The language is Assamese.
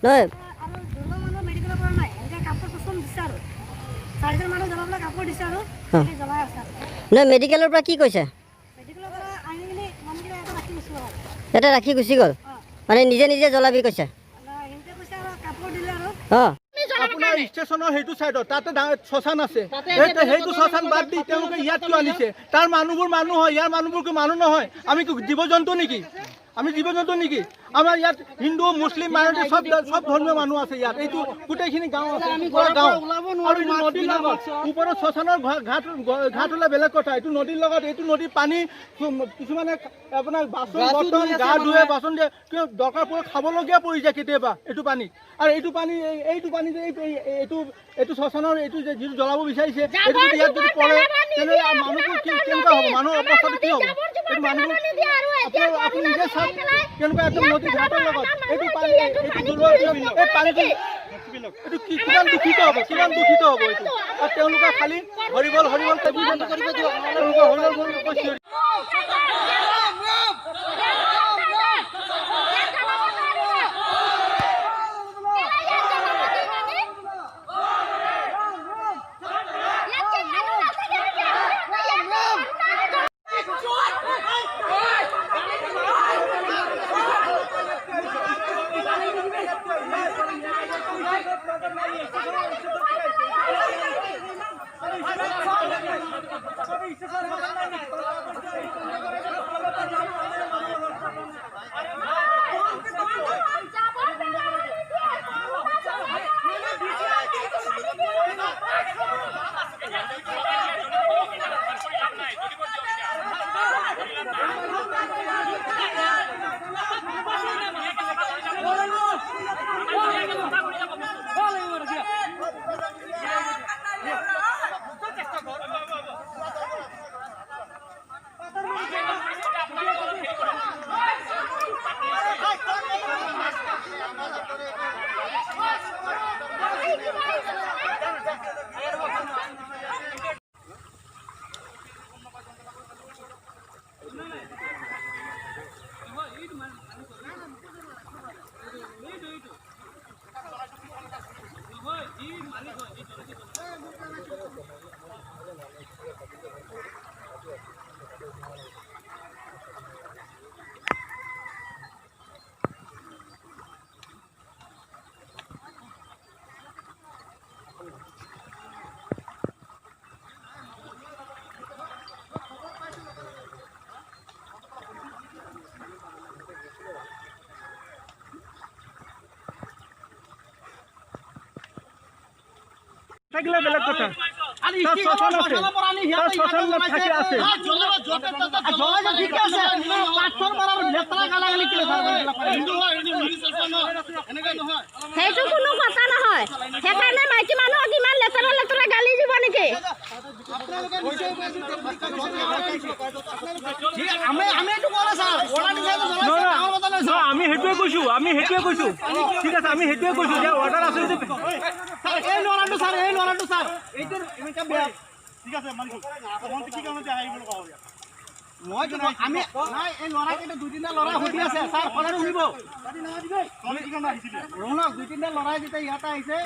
নহয়, নহয়, মেডিকেলৰ পৰা কি কৈছে? ইয়াতে ৰাখি গুচি গ'ল, মানে নিজে নিজে জ্বলাবি কৈছে। অঁ, আপোনাৰ ষ্টেচনৰ সেইটো চাইডত তাতে শ্মশান আছে, সেইটো শ্মশান বাদ দি তেওঁলোকে ইয়াত কিয় আনিছে? তাৰ মানুহবোৰ মানুহ হয়, ইয়াৰ মানুহবোৰ কি মানুহ নহয়? আমি জীৱ জন্তু নেকি? আমি জীৱ জন্তু নেকি? আমাৰ ইয়াত হিন্দু, মুছলিম, মাইনৰিটি চব ধৰ্মীয় মানুহ আছে ইয়াত। এইটো গোটেইখিনি গাঁও আছে, গাঁও আৰু এইটো নদীৰ লগত ওপৰত শ্মশানৰ ঘাট ঘাট হ'লে বেলেগ কথা, এইটো নদীৰ লগত, এইটো নদীৰ পানী কিছুমানে আপোনাৰ বাচন বৰ্তন গা ধুৱে, বাচন দিয়ে, কিয় দৰকাৰ পৰে খাবলগীয়া পৰি যায় কেতিয়াবা এইটো পানী। আৰু এইটো পানী, এইটো পানী যে এইটো এইটো শ্মশানৰ এইটো যে যিটো জ্বলাব বিচাৰিছে, এইটো যদি ইয়াত যদি পৰে তেনেহ'লে মানুহবোৰ কি কেনেকুৱা হ'ব? মানুহৰ অৱস্থাটো কি হ'ব? এইটো মানুহবোৰ আপুনি নিজে চাওক কেনেকুৱা একদম নদী ঘাটৰ লগত এইটো পানী, এইটো জ্বলোৱাৰ পিছত এই পানীটো এইটো কি কিমান দূষিত হ'ব, কিমান দূষিত হ'ব এইটো। আৰু তেওঁলোকে খালি হৰিবল হৰিবল, তেওঁলোকে হৰিবল কৈছে। থাকিলে বেলেগ কথা, সেইটো কোনো কথা নহয়। সেইকাৰণে মাইকী মানুহক ইমান লেতেৰা লেতেৰা গালি দিব নেকি? আমি সেইটোৱে কৈছো, আমি সেইটোৱে কৈছো, ঠিক আছে, আমি সেইটোৱে কৈছো যে অৰ্ডাৰ আছে যদি এই ল'ৰাটো ছাৰ, এই ল'ৰাটো ছাৰ, এইটো ঠিক আছে, মই আমি নাই, এই ল'ৰাকেইটা দুই তিনিটা ল'ৰা সুধি আছে ছাৰ, কথাটো শুনিব। শুনক, দুই তিনিটা ল'ৰাই যেতিয়া ইয়াতে আহিছে।